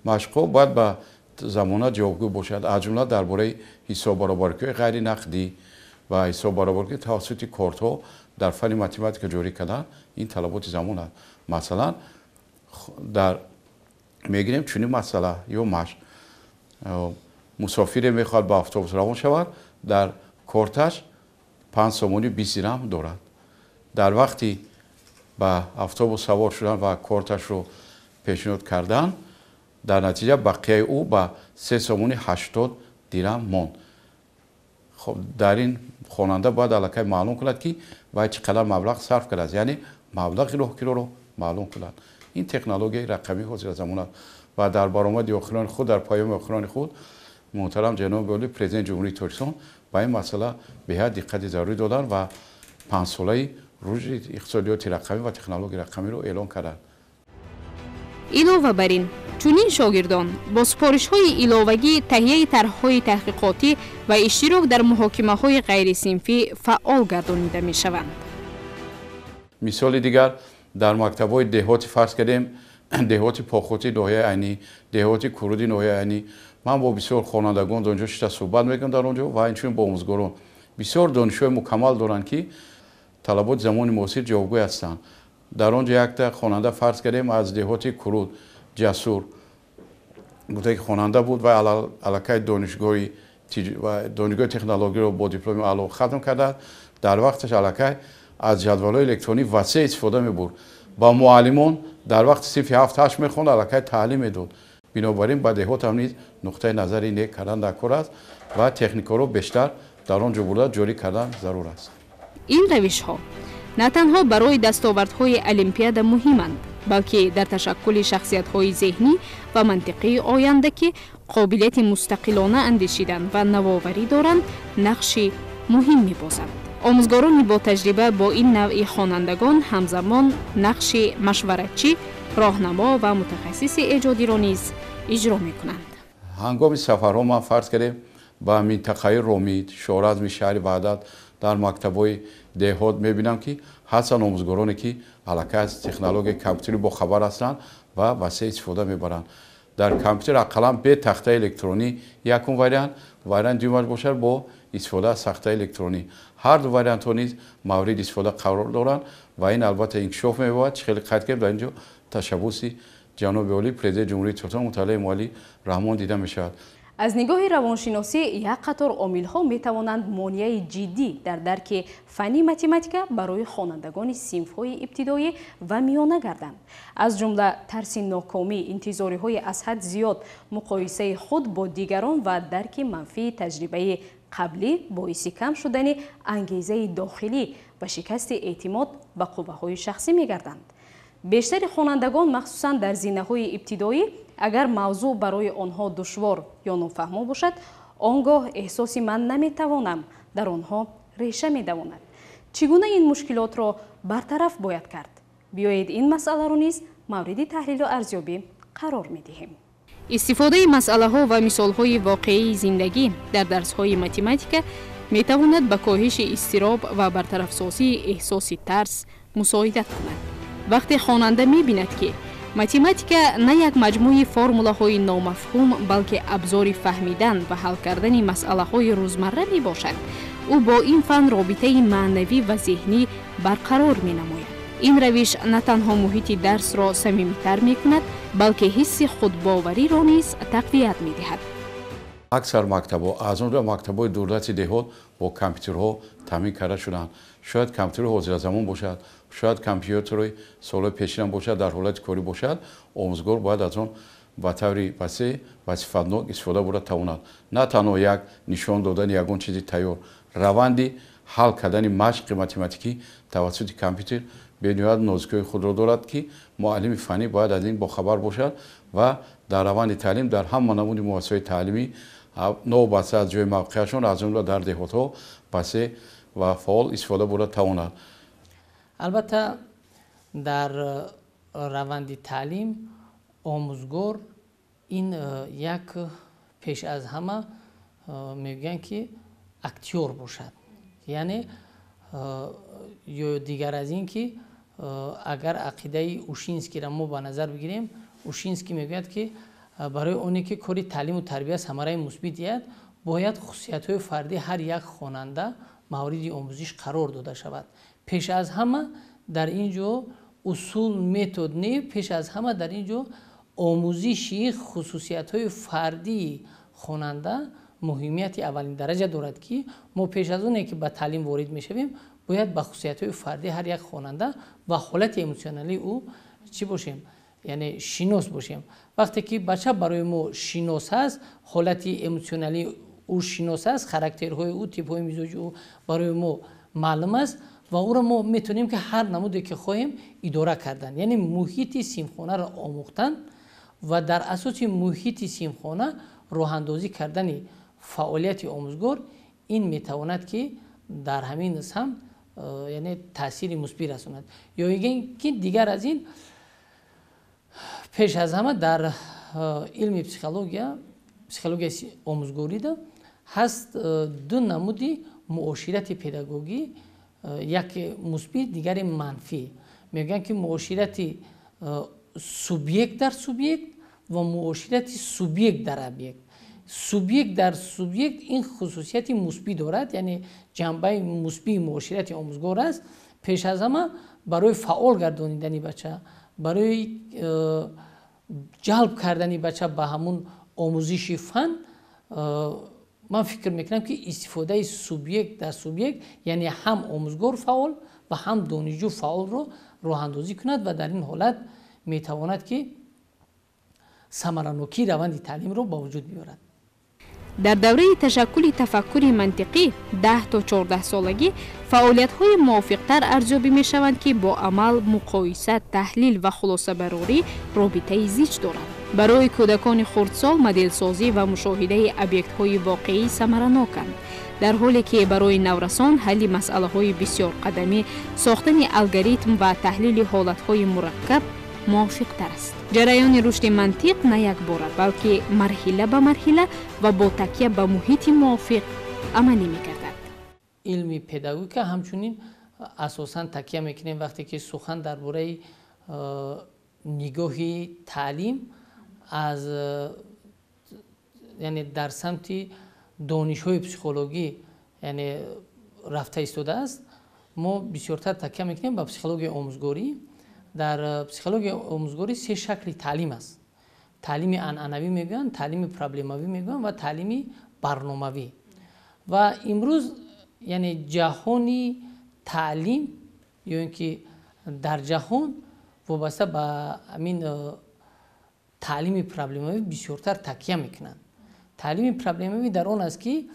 Машқҳо бояд ба замона ҷавобгӯ бошад, аз ҷумла дар бораи ҳисоббаробаркиҳои ғайринақдӣ ва ҳисоббаробаркӣ тавассути кортҳо дар фанни математика ҷорӣ кардан ин талаботи замон аст. Масалан, дар мегирем чунин масъала ё машқ: мусофире мехоҳад ба автобус равон шавад, дар корташ 5 сомонӣ 20 дирам дорад. Дар вақти ба автобус савор шудан ва корташро пешниҳод кардан, дар натиҷа бақияи ӯ ба 3 сомонӣ 80 дирам монд. Хоб, дар ин хонанда бояд аллакай маълум кунад, ки вай чӣ қадар маблағ сарф кардааст, яъне маблағи роҳкироро маълум кунад. Ин технологияи рақамии ҳозира замон аст ва дар баромади охирони худ, дар паёми охирони худ муҳтарам ҷаноби олӣ президенти Ҷумҳурии Тоҷикистон ба ин масъала беҳад диққати зарурӣ доданд ва 5-солаи рушди иқтисодиёти рақамӣ ва технологияи рақамиро эълон карданд. Илова бар ин, чунин шогирдон бо супоришҳои иловагӣ, таҳияи тарҳҳои таҳқиқотӣ ва иштирок дар муҳокимаҳои ғайрисинфӣ фаъол гардонида мешаванд. Мисоли дигар, дар мактабҳои деҳоти, фарз кардем, деҳоти Похоти ноҳияи Айнӣ, деҳоти Куруди ноҳияи Айнӣ, ман бо бисёр хонандагон дар он ҷо шита суҳбат мекунам дар он ҷо ва инчунин бо омӯзгорон. Бисёр донишҳои мукаммал доранд, ки талаботи замони муосир ҷавобгӯй ҳастанд. Дар он ҷо якта хонанда, фарз кардем, аз деҳоти Куруд, Ҷасур, гуфта ки хонанда буд ва аллакай донишгоҳи технологияро бо дипломи аъло хатм кардааст. Дар вақташ аллакай аз ҷадвалҳои электронӣ васеъ истифода мебурд. Ба муаллимон дар вақти синфи 7-8 мехонд, аллакай таълим медод. Бинобар ин ба деҳот ҳам низ нуқтаи назари нек кардан дар кор аст ва техникаро бештар дар он ҷо бурда ҷорӣ кардан зарур аст. Ин равишҳо на танҳо барои дастовардҳои олимпиада муҳиманд, балки дар ташаккули шахсиятҳои зеҳнӣ ва мантиқии оянда, ки қобилияти мустақилона андешидан ва навоварӣ доранд, нақши муҳим мебозанд. Омӯзгорони ботаҷриба бо ин навъи хонандагон ҳамзамон нақши машваратчӣ, роҳнамо ва мутахассиси эҷодиро низ иҷро мекунанд. Ҳангоми сафарҳо ман, фарз кардем, ба минтақаи Ромид, Шоразми, шаҳри Ваҳдат, дар мактабҳои деҳот мебинам, ки ҳастанд омӯзгороне, ки аллакай аз технологияи компютерӣ бохабар ҳастанд ва васеъ истифода мебаранд. Дар компютер ақаллан бе тахтаи электронӣ якум вариант, вариант дуюмаш бошад бо истифода аз тахтаи электронӣ. Ҳар ду вариантҳо низ мавриди истифода қарор доранд ва ин албатта инкишоф меёбад. Чӣ хеле қайд кардем, дар ин ҷо ташаббуси ҷаноби олӣ президенти Ҷумҳурии Тоҷикистон муҳтарам Эмомалӣ Раҳмон дида мешавад. Аз нигоҳи равоншиносӣ як қатор омилҳо метавонанд монеаи ҷиддӣ дар дарки фанни математика барои хонандагони синфҳои ибтидоӣ ва миёна гарданд. Аз ҷумла тарси нокомӣ, интизориҳои аз ҳад зиёд, муқоисаи худ бо дигарон ва дарки манфии таҷрибаи қаблӣ боиси кам шудани ангезаи дохилӣ ва шикасти эътимод ба қувваҳои шахсӣ мегарданд. Бештари хонандагон, махсусан дар зинаҳои ибтидоӣ, агар мавзӯъ барои онҳо душвор ё нофаҳмо бошад, он гоҳ эҳсоси ман наметавонам дар онҳо реша медавонад. Чӣ гуна ин мушкилотро бартараф бояд кард? Биёед ин масъаларо низ мавриди таҳлилу арзёбӣ қарор медиҳем. Истифодаи масъалаҳо ва мисолҳои воқеии зиндагӣ дар дарсҳои математика метавонад ба коҳиши изтироб ва бартарафсозии эҳсоси тарс мусоидат кунад. Вақте хонанда мебинад, ки математика на як маҷмӯи формулаҳои номафҳум, балки абзори фаҳмидан ва ҳал кардани масъалаҳои рӯзмарра мебошад, ӯ бо ин фан робитаи маънавӣ ва зеҳнӣ барқарор менамояд. Ин равиш на танҳо муҳити дарсро самимитар мекунад, балки ҳисси худбовариро низ тақвият медиҳад. Аксар мактабҳо, аз он ҷумла мактабҳои дурдасти деҳот, бо компютерҳо таъмин карда шуданд. Шояд компютери ҳозиразамон бошад, шояд компютери солҳои пешинам бошад, дар ҳолати корӣ бошад, омӯзгор бояд аз он ба таври васеъ ва сифатнок истифода бурда тавонад. На танҳо як нишон додани ягон чизи тайёр, раванди ҳал кардани машқи математикӣ тавассути компютер бениҳоят нозикиҳои худро дорад, ки муаллими фаннӣ бояд аз ин бохабар бошад ва дар раванди таълим дар ҳама намуди муассисаҳои таълимӣ, новобаста аз ҷои мавқеашон, аз ҷумла дар деҳотҳо, васеъ ва фаъол истифода бурда тавонад. Албатта, дар раванди таълим омӯзгор ин як пеш аз ҳама мегӯянд, ки актёр бошад, яъне ё дигар аз ин ки агар ақидаи Ушинскиро мо ба назар бигирем, Ушинский мегӯяд, ки барои оне ки кори таълиму тарбия самараи мусбит диҳад, бояд хусусиятҳои фардии ҳар як хонанда мавриди омӯзиш қарор дода шавад. Пеш аз ҳама дар ин ҷо усул, метод не, пеш аз ҳама дар ин ҷо омӯзиши хусусиятҳои фардии хонанда муҳимияти аввалин дараҷа дорад, ки мо пеш аз оне ки ба таълим ворид мешавем, бояд ба хусусиятҳои фардии ҳар як хонанда ва ҳолати эмотсионалии ӯ чӣ бошем, яъне шинос бошем. Вақте ки бача барои мо шинос аст, ҳолати эмотсионалии ӯ шинос аст, характерҳои ӯ, типҳои мизоҷи ӯ барои мо маълум аст ва ӯро мо метавонем ки ҳар намуде ки хоҳем идора кардан, яъне муҳити синфхонаро омӯхтан ва дар асоси муҳити синфхона роҳандозӣ кардани фаъолияти омӯзгор, ин метавонад ки дар ҳамин самт яъне таъсири мусбӣ расонад. Ё ин ки дигар аз ин, пеш аз ҳама дар илми психология, психологияи омӯзгорида ҳаст ду намуди муоширати педагогӣ, яке мусбӣ, дигаре манфӣ. Мегӯянд, ки муоширати субъект дар субъект ва муоширати субъект дар объект. Субъект дар субъект ин хусусияти мусбӣ дорад, яъне ҷанбаи мусбии муоширати омӯзгор аст. Пеш аз ҳама барои фаъол гардонидани бача, барои ҷалб кардани бача ба ҳамун омӯзиши фан, ман фикр мекунам, ки истифодаи субъект дар субъект, яъне ҳам омӯзгор фаъол ва ҳам донишҷӯ фаъолро роҳандозӣ кунад ва дар ин ҳолат метавонад, ки самаранокии раванди таълимро ба вуҷуд биёрад. Дар давраи ташаккули тафаккури мантиқӣ, 10 то 14 солагӣ, фаъолиятҳои мувофиқтар арзёбӣ мешаванд, ки бо амал, муқоиса, таҳлил ва хулосабарорӣ робитаи зич доранд. Барои кӯдакони хурдсол моделсозӣ ва мушоҳидаи объектҳои воқеӣ самараноканд, дар ҳоле ки барои наврасон ҳалли масъалаҳои бисёрқадамӣ, сохтани алгоритм ва таҳлили ҳолатҳои мураккаб мувофиқтар аст. Ҷараёни рушди мантиқ на якбора, балки марҳила ба марҳила ва бо такя ба муҳити мувофиқ амалӣ мегардад. Илми педагогика ҳамчунин асосан такя мекунем, вақте ки сухан дар бораи нигоҳи таълим аз, яъне дар самти донишҳои психологӣ, яъне рафта истодааст, мо бисёртар такя мекунем ба психологияи омӯзгорӣ. Дар психологияи омӯзгорӣ се шакли таълим аст: таълими анъанавӣ мегӯянд, таълими проблемавӣ мегӯянд ва таълими барномавӣ. Ва имрӯз, яъне ҷаҳони таълим ё ин ки дар ҷаҳон вобаста ба ҳамин таълими проблемавӣ бисёртар такя мекунанд. Таълими проблемавӣ дар он аст, ки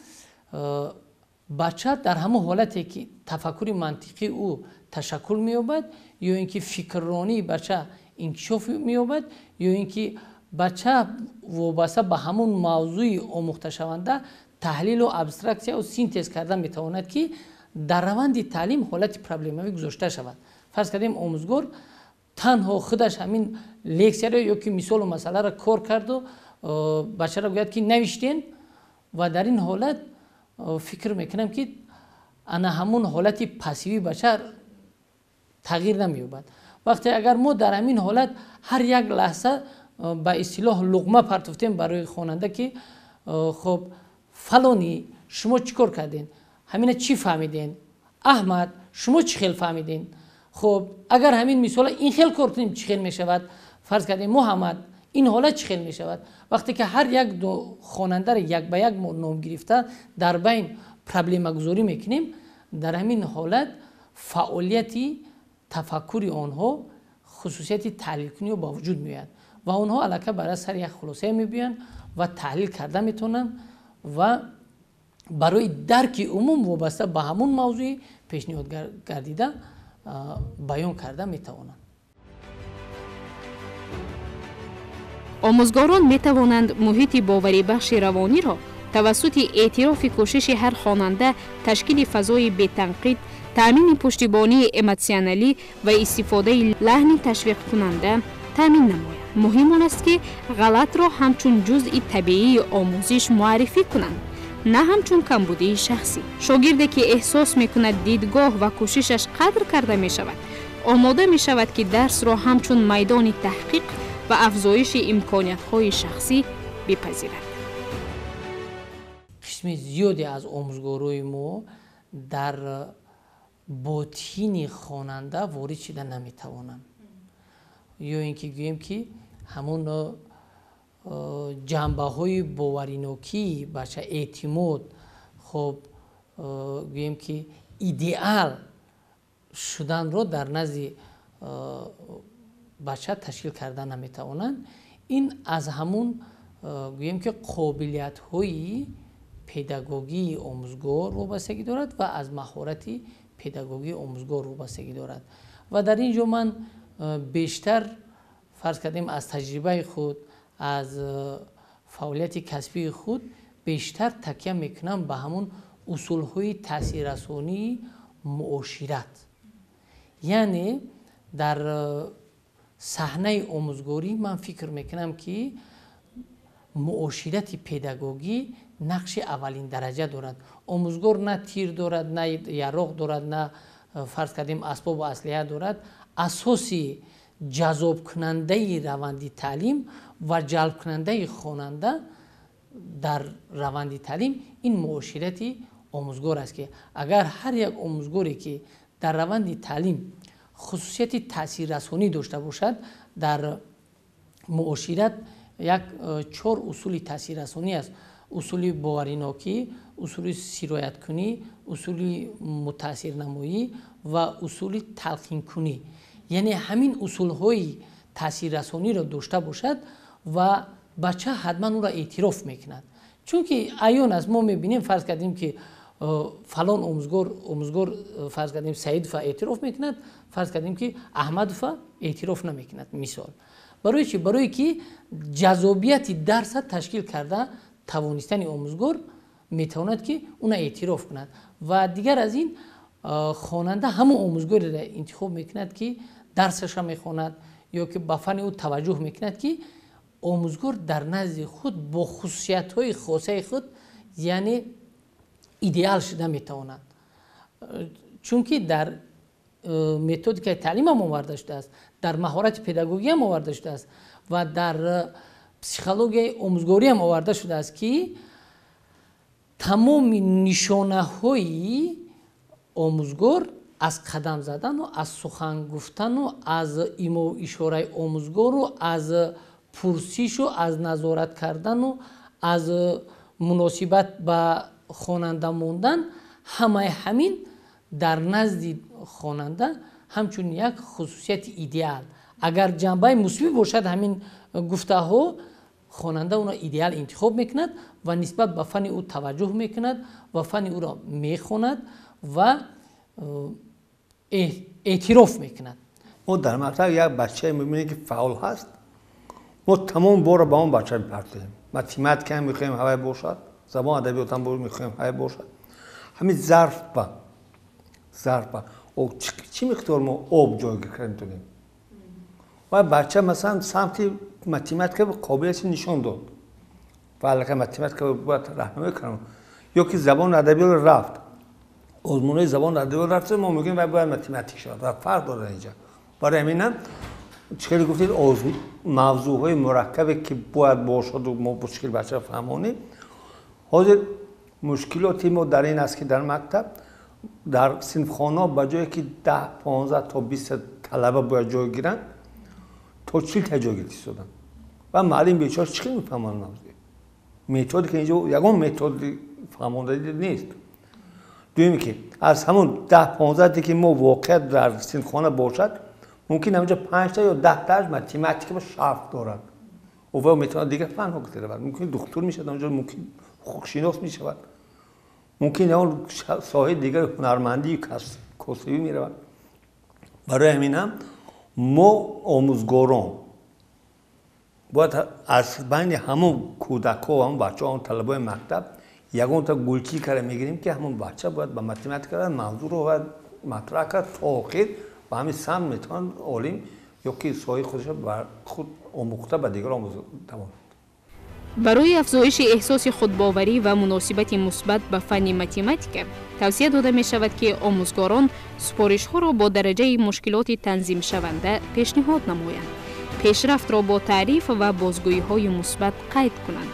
бача дар ҳамон ҳолате ки тафаккури мантиқии ӯ ташаккул меёбад, ё ин ки фикрронии бача инкишоф меёбад, ё ин ки бача вобаста ба ҳамон мавзӯи омӯхташаванда таҳлилу абстраксияу синтез карда метавонад, ки дар раванди таълим ҳолати проблемавӣ гузошта шавад. Фарз кардем, омӯзгор танҳо худаш ҳамин лексияро ё ки мисолу масъаларо кор карду бачаро гӯяд, ки навиштен, ва дар ин ҳолат фикр мекунам, ки ана ҳамун ҳолати пассивии бача тағйир намеёбад. Вақте агар мо дар ҳамин ҳолат ҳар як лаҳза ба истилоҳ луқма партофтем барои хонанда, ки хоб, фалонӣ, шумо чӣ кор кардем, ҳамина чӣ фаҳмиден, Аҳмад, шумо чӣ хел фаҳмиден, хоб, агар ҳамин мисола ин хел кор кунем, чӣ хел мешавад, фарз кардем, Муҳаммад, ин ҳолат чӣ хел мешавад. Вақте ки ҳар як хонандаро як ба як мо ном гирифта дар байн проблемагузорӣ мекунем, дар ҳамин ҳолат фаъолияти тафаккури онҳо хусусияти таҳлилкуниро ба вуҷуд меояд ва онҳо аллакай бар сари як хулосае мебиёянд ва таҳлил карда метавонанд ва барои дарки умум вобаста ба ҳамон мавзӯи пешниҳод гардида баён карда метавонанд. Омӯзгорон метавонанд муҳити боварибахши равониро тавассути эътирофи кӯшиши ҳар хонанда, ташкили фазои бетанқид, таъмини пуштибонии эмотсионалӣ ва истифодаи лаҳни ташвиқкунанда таъмин намоянд. Муҳим он аст, ки ғалатро ҳамчун ҷузъи табиии омӯзиш муаррифӣ кунанд, на ҳамчун камбудии шахсӣ. Шогирде, ки эҳсос мекунад дидгоҳ ва кӯшишаш қадр карда мешавад, омода мешавад, ки дарсро ҳамчун майдони таҳқиқ ва афзоиши имкониятҳои шахсӣ бипазирад. Қисми зиёде аз омӯзгорои мо дар ботини хонанда ворид шида наметавонанд, ё ин ки гӯем, ки ҳамон ҷанбаҳои боваринокии бача, эътимод, хоб, гӯем, ки идеал шуданро дар назди бача ташкил карда наметавонанд. Ин аз ҳамун, гӯем, ки қобилиятҳои педагогии омӯзгор вобастагӣ дорад ва аз маҳорати педагогии омӯзгор вобастагӣ дорад. Ва дар ин ҷо ман бештар, фарз кардем, аз таҷрибаи худ, аз фаъолияти касбии худ бештар такя мекунам ба ҳамун усулҳои таъсиррасонии муошират. Яъне дар саҳнаи омӯзгорӣ ман фикр мекунам, ки муоширати педагогӣ нақши аввалин дараҷа дорад. Омӯзгор на тир дорад, на яроқ дорад, на, фарз кардем, асбобу аслиҳа дорад. Асоси ҷазобкунандаи раванди таълим ва ҷалбкунандаи хонанда дар раванди таълим ин муоширати омӯзгор аст, ки агар ҳар як омӯзгоре, ки дар раванди таълим хусусияти таъсиррасонӣ дошта бошад, дар муошират як чор усули таъсиррасонӣ аст: усули боваринокӣ, усули сирояткунӣ, усули мутаассирнамоӣ ва усули талқинкунӣ. Яъне ҳамин усулҳои таъсиррасониро дошта бошад ва бача ҳатман ӯро эътироф мекунад, чунки аён аст, мо мебинем, фарз кардем, ки фалон омӯзгор, фарз кардем, Саидова эътироф мекунад, фарз кардем, ки Аҳмадова эътироф намекунад, мисол. Барои чи? Барое ки ҷазобияти дарса ташкил карда тавонистани омӯзгор метавонад, ки уна эътироф кунад. Ва дигар аз ин, хонанда ҳамон омӯзгореро интихоб мекунад, ки дарсаша мехонад ё ки ба фани ӯ таваҷҷӯҳ мекунад, ки омӯзгор дар назди худ бо хусусиятҳои хосаи худ, яъне идеал шуда метавонад, чунки дар методикаи таълимам оварда шудааст, дар маҳорати педагогиам оварда шудааст ва дар психологияи омӯзгориам оварда шудааст, ки тамоми нишонаҳои омӯзгор аз қадам задану аз сухан гуфтану аз имову ишораи омӯзгору аз пурсишу аз назорат кардану аз муносибат ба хонанда мондан, ҳамаи ҳамин дар назди хонанда ҳамчун як хусусияти идеал, агар ҷанбаи мусбӣ бошад, ҳамин гуфтаҳо, хонанда онро идеал интихоб мекунад ва нисбат ба фани ӯ таваҷҷӯҳ мекунад ва фани ӯро мехонад ва Эътироф мекунад. Мо дар мактаб як бачае мебинем, ки фаъол ҳаст, мо тамом борро ба он бача мепартоем. Математика ҳам мехоҳем ҳавай бошад, забон адабиётам мехоҳем ҳавай бошад. Ҳамин зарфба чӣ миқдор мо об ҷойгир карда метавонем? Ва бача масалан самти математика қобилияти нишон дод ва аллакай математика бояд раҳнамоӣ кардам, ё ки забону адабиёт рафт, озмунҳои забону адабиёт рафт, мо мегӯем вай бояд математик шавад ва фарқ дорад инҷа. Барои ҳаминам чӣ хеле гуфтед, мавзӯъҳои мураккабе ки бояд бошаду мо мушкил бачаро фаҳмонем. Ҳозир мушкилоти мо дар ин аст, ки дар мактаб, дар синфхонаҳо ба ҷое ки 10, 15 то 20 талаба бояд ҷой гиранд, то 40 та ҷой гирифта истоданд ва муаллим бечора чӣ хел мефаҳмонад мавзӯе? Методика инҷо ягон методи фаҳмондадӣ нест. Дуюме, ки аз ҳамон 10, 15 ки мо воқеият дар синфхона бошад, мумкин ҳаминҷо панҷта ё 10тааш математика ба шавқ дорад, ва метавонад дигар фанҳо равад, мумкин духтур мешавад онҷо, мумкин ҳуқуқшинос мешавад, мумкин он соҳаи дигари ҳунармандию косибӣ меравад. Барои ҳамин ҳам мо омӯзгорон бояд аз байни ҳамон кӯдакҳо, ҳамон бачаҳо, ҳамон талабаи мактаб ягонта гулчӣ карда мегирем, ки ҳамон бача бояд ба математика мавзӯъро бояд матраҳ кард, то охир ба ҳамин самт метавонад олим ё ки соҳаи худашро ба худ омӯхта ба дигар омӯз тавонад. Барои афзоиши эҳсоси худбоварӣ ва муносибати мусбат ба фанни математика тавсия дода мешавад, ки омӯзгорон супоришҳоро бо дараҷаи мушкилоти танзимшаванда пешниҳод намоянд, пешрафтро бо таъриф ва бозгӯиҳои мусбат қайд кунанд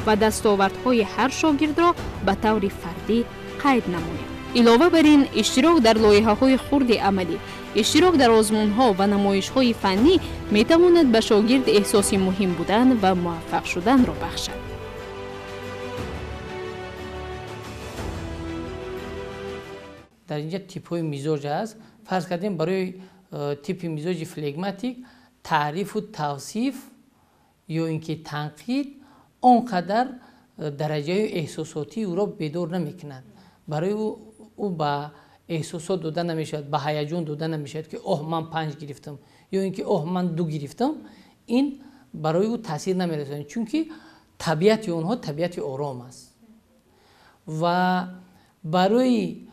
ва дастовардҳои ҳар шогирдро ба таври фардӣ қайд намоянд. Илова бар ин, иштирок дар лоиҳаҳои хурди амалӣ, иштирок дар озмунҳо ва намоишҳои фаннӣ метавонад ба шогирд эҳсоси муҳим будан ва муваффақ шуданро бахшад. Дар инҷа типҳои мизоҷ аст. Фарз кардем, барои типи мизоҷи флегматик таърифу тавсиф ё ин ки танқид он қадар дараҷаи эҳсосотии ӯро бедор намекунад. Барои ӯ ба эҳсосот дода намешавад, ба ҳаяҷон дода намешавад, ки оҳ, ман панҷ гирифтам ё ин ки оҳ, ман ду гирифтам. Ин барои ӯ таъсир намерасонад, чунки табиати онҳо табиати ором аст. Ва барои,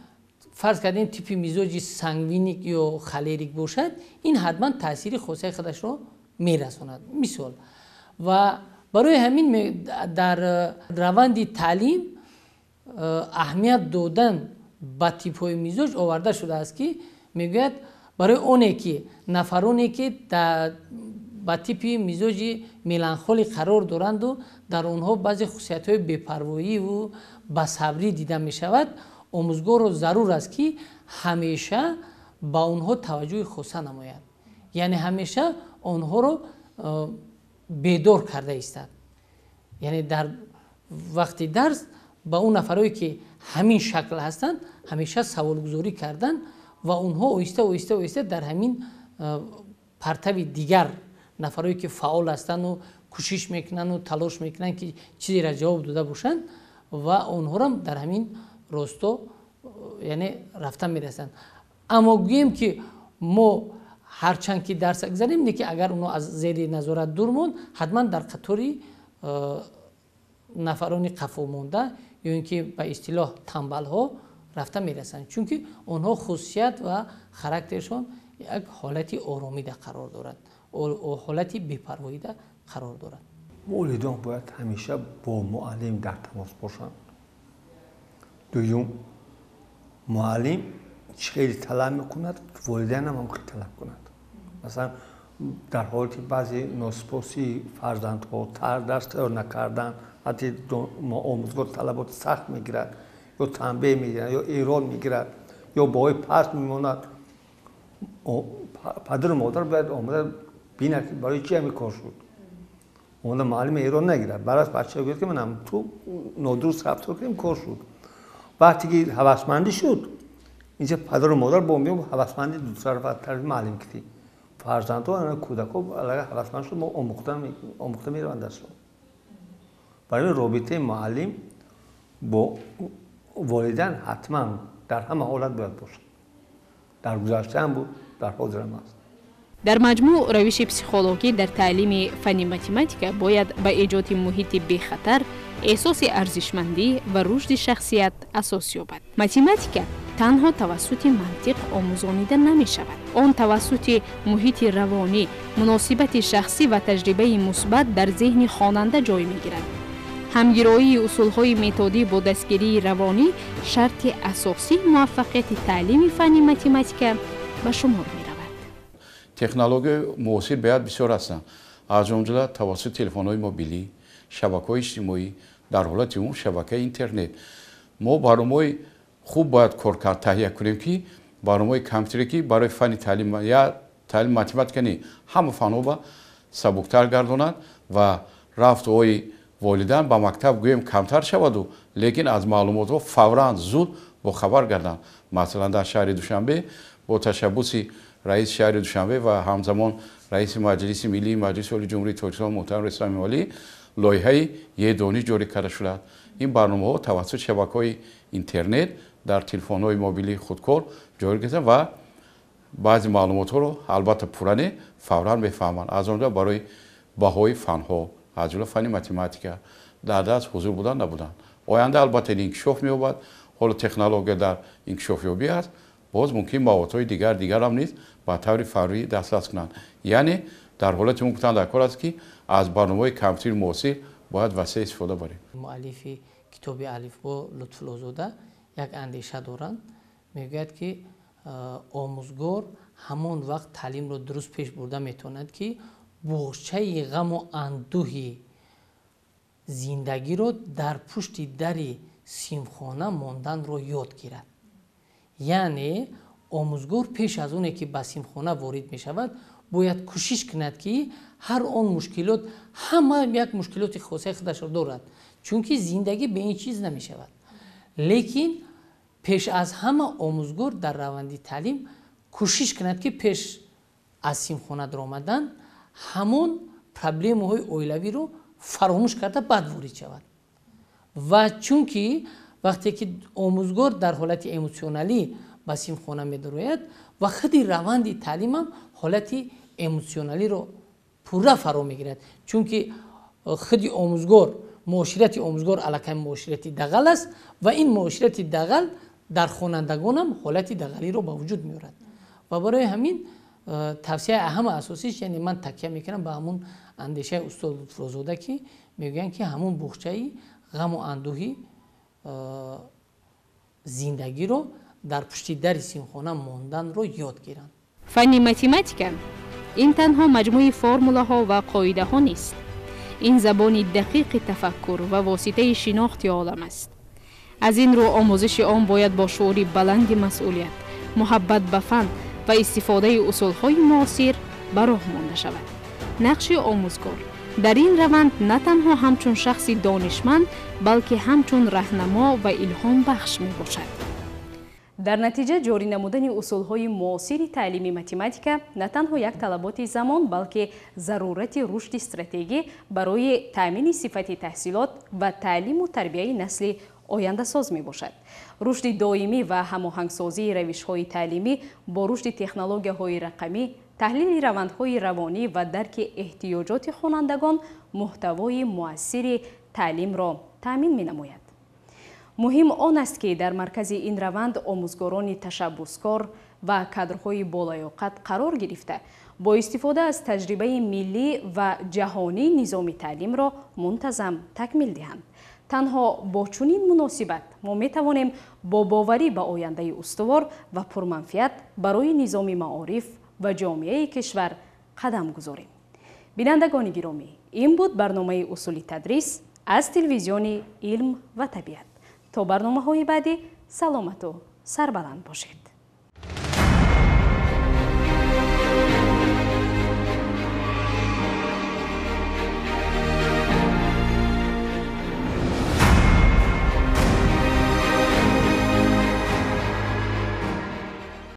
фарз кардем, типи мизоҷи сангвиник ё холерик бошад, ин ҳатман таъсири хосаи худашро мерасонад, мисол. Ва барои ҳамин дар раванди таълим аҳамият додан ба типҳои мизоҷ оварда шудааст, ки мегӯяд, барои оне ки нафароне ки ба типи мизоҷи меланхолик қарор доранду дар онҳо баъзе хусусиятҳои бепарвоиву басабрӣ дида мешавад, омӯзгорро зарур аст, ки ҳамеша ба онҳо таваҷҷӯҳи хоса намояд, яъне ҳамеша онҳоро бедор карда истад, яъне дар вақти дарс ба он нафарое ки ҳамин шакл ҳастанд, ҳамеша саволгузорӣ кардан ва онҳо оҳиста, оҳиста, оҳиста дар ҳамин партави дигар нафарое ки фаъол ҳастанду кӯшиш мекунанду талош мекунанд, ки чизеро ҷавоб дода бошанд, ва онҳорам дар ҳамин росто, яъне рафта мерасанд. Аммо гӯем, ки мо ҳарчанд ки дарс гузарем, не ки агар онҳо аз зери назорат дур монд, ҳатман дар қатори нафарони қафо монда ё ин ки ба истилоҳ тамбалҳо рафта мерасанд, чунки онҳо хусусият ва характершон як ҳолати оромида қарор дорад, ҳолати бепарвоида қарор дорад. Волидон бояд ҳамеша бо муаллим дар тамос бошанд. Дуюм, муаллим чӣ хеле талаб мекунад, волидайнам ҳам хеле талаб кунад. Масалан, дар ҳолати баъзе носипосии фарзандҳо, дарс тайёр накардан, ҳатти омӯзгор талаботи сахт мегирад, ё танбеҳ мегирад, ё эрод мегирад, ё баҳои паст мемонад, падару модар бояд омада бинад, ки барои чи ҳамин кор шуд. Омада муаллим эрод нагирад, баръакс, бача гӯяд, ки манам ту нодуруст рафтор кардем, кор шуд. Вақте ки ҳавасмандӣ шуд, инҷа падару модар бо мео ҳавасмандӣ дутарафа, тарафи муаллим китӣ фарзандҳо, кӯдакҳо ҳавасманд шуд, мо омӯхта мераванд дарсро. Барои робитаи муаллим бо волидайн ҳатман дар ҳама ҳолат бояд бошад. Дар гузашта ҳам буд, дар ҳозир ҳам аст. Дар маҷмӯъ равиши психологӣ дар таълими фанни математика бояд ба эҷоди муҳити бехатар, эҳсоси арзишмандӣ ва рушди шахсият асос ёбад. Математика танҳо тавассути мантиқ омӯзонида намешавад. Он тавассути муҳити равонӣ, муносибати шахсӣ ва таҷрибаи мусбат дар зеҳни хонанда ҷой мегирад. Ҳамгироии усулҳои методӣ бо дастгирии равонӣ шарти асосии муваффақияти таълими фанни математика ба шумор меравад. Технологияи муосир беҳад бисёр ҳастанд, аз ҷумла тавассути телефонҳои мобилӣ, шабакаҳои иҷтимоӣ, дар ҳолати умум шабакаи интернет. Мо барномаҳои хуб бояд коркард таҳия кунем, ки барномаҳои компютере, ки барои фанни таълим я таълими математика не, ҳама фанҳо ба сабуктар гардонад ва рафтуҳои волидан ба мактаб гӯем камтар шаваду, лекин аз маълумотҳо фавран зуд бохабар гарданд. Масалан, дар шаҳри Душанбе бо ташаббуси раиси шаҳри Душанбе ва ҳамзамон раиси Маҷлиси Миллии Маҷлиси Олии Ҷумҳурии Тоҷикистон муҳтарам Рустам Эмомалӣ лоиҳаи Е-дониш ҷорӣ карда шудааст. Ин барномаҳо тавассути шабакаҳои интернет дар телефонҳои мобилии худкор ҷорӣ гарданд ва баъзе маълумотҳоро албатта пурра не, фавран мефаҳманд. Аз он ҷумла барои баҳои фанҳо, аз ҷумла фанни математика дар даст ҳузур будан набуданд. Оянда албатта ин инкишоф меёбад. Ҳоло технология дар инкишофёбӣ аст, боз мумкин маводҳои дигарам низ ба таври фаврӣ дастрас кунанд. Яъне дар ҳолати мо гуфтан дар кор аст, ки аз барномаҳои компютери муосир бояд васеъ истифода барем. Муаллифи китоби Алифбо Лутфуллозода як андеша доранд, мегӯяд, ки омӯзгор ҳамон вақт таълимро дуруст пеш бурда метавонад, ки буғчаи ғаму андӯҳи зиндагиро дар пушти дари синфхона монданро ёд гирад. Яъне омӯзгор пеш аз оне ки ба синфхона ворид мешавад, бояд кӯшиш кунад, ки ҳар он мушкилот, ҳама як мушкилоти хосаи худашро дорад, чунки зиндагӣ бе ин чиз намешавад. Лекин пеш аз ҳама омӯзгор дар раванди таълим кӯшиш кунад, ки пеш аз синфхона даромадан ҳамон проблемаҳои оилавиро фаромӯш карда баъд ворид шавад. Ва чунки вақте ки омӯзгор дар ҳолати эмотсионалӣ ба синфхона медарояд ва худи раванди таълимам ҳолати эмотсионалиро пурра фаро мегирад, чунки худи омӯзгор, муоширати омӯзгор аллакай муоширати дағал аст ва ин муоширати дағал дар хонандагонам ҳолати дағалиро ба вуҷуд меорад. Ва барои ҳамин тавсияи ҳама асосиш, яъне ман такя мекунам ба ҳамун андешаи устод Лутфуллозода, ки мегӯянд, ки ҳамун буғчаи ғаму андӯҳи зиндагиро дар пушти дари синфхона монданро ёд гиранд. Фанни математика ин танҳо маҷмӯи формулаҳо ва қоидаҳо нест. Ин забони дақиқи тафаккур ва воситаи шинохти олам аст. Аз ин рӯ омӯзиши он бояд бо шуури баланди масъулият, муҳаббат ба фан ва истифодаи усулҳои муосир ба роҳ монда шавад. Нақши омӯзгор дар ин раванд на танҳо ҳамчун шахси донишманд, балки ҳамчун раҳнамо ва илҳомбахш мебошад. Дар натиҷа ҷорӣ намудани усулҳои муосири таълими математика на танҳо як талаботи замон, балки зарурати рушди стратегӣ барои таъмини сифати таҳсилот ва таълиму тарбияи насли ояндасоз мебошад. Рушди доимӣ ва ҳамоҳангсозии равишҳои таълимӣ бо рушди технологияҳои рақамӣ, таҳлили равандҳои равонӣ ва дарки эҳтиёҷоти хонандагон муҳтавои муассири таълимро таъмин менамояд. Муҳим он аст, ки дар маркази ин раванд омӯзгорони ташаббускор ва кадрҳои болаёқат қарор гирифта, бо истифода аз таҷрибаи миллӣ ва ҷаҳонӣ низоми таълимро мунтазам такмил диҳанд. Танҳо бо чунин муносибат мо метавонем бо боварӣ ба ояндаи устувор ва пурманфиат барои низоми маориф ва ҷомеаи кишвар қадам гузорем. Бинандагони гиромӣ, ин буд барномаи усули тадрис аз телевизиони Илм ва табиат. То барномаҳои баъдӣ саломату сарбаланд бошед.